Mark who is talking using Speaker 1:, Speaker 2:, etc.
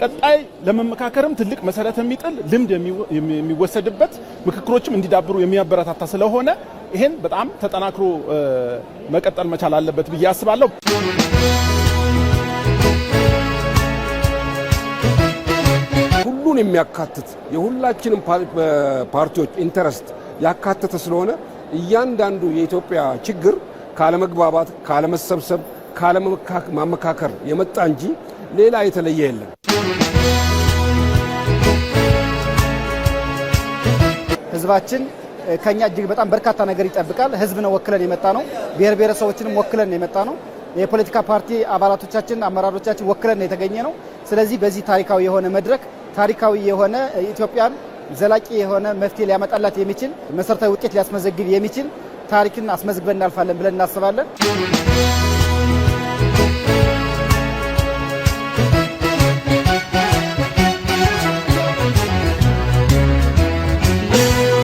Speaker 1: በቀጣይ ለመመካከርም ትልቅ መሰረት የሚጥል፣ ልምድ የሚወሰድበት፣ ምክክሮችም እንዲዳብሩ የሚያበረታታ ስለሆነ ይሄን በጣም ተጠናክሮ መቀጠል መቻል አለበት ብዬ አስባለሁ።
Speaker 2: ሁሉን የሚያካትት፣ የሁላችንም ፓርቲዎች interest ያካተተ ስለሆነ እያንዳንዱ የኢትዮጵያ ችግር ካለመግባባት፣ ካለመሰብሰብ፣ ካለመመካከር የመጣ እንጂ ሌላ የተለየ የለም።
Speaker 3: ህዝባችን ከኛ እጅግ በጣም በርካታ ነገር ይጠብቃል። ህዝብ ነው ወክለን የመጣነው። ብሔር ብሔረሰቦችንም ወክለን የመጣነው። የፖለቲካ ፓርቲ አባላቶቻችን፣ አመራሮቻችን ወክለን የተገኘነው። ስለዚህ በዚህ ታሪካዊ የሆነ መድረክ ታሪካዊ የሆነ፣ ኢትዮጵያን ዘላቂ የሆነ መፍትሄ ሊያመጣላት የሚችል፣ መሰረታዊ ውጤት ሊያስመዘግብ የሚችል ታሪክን አስመዝግበን እናልፋለን ብለን እናስባለን።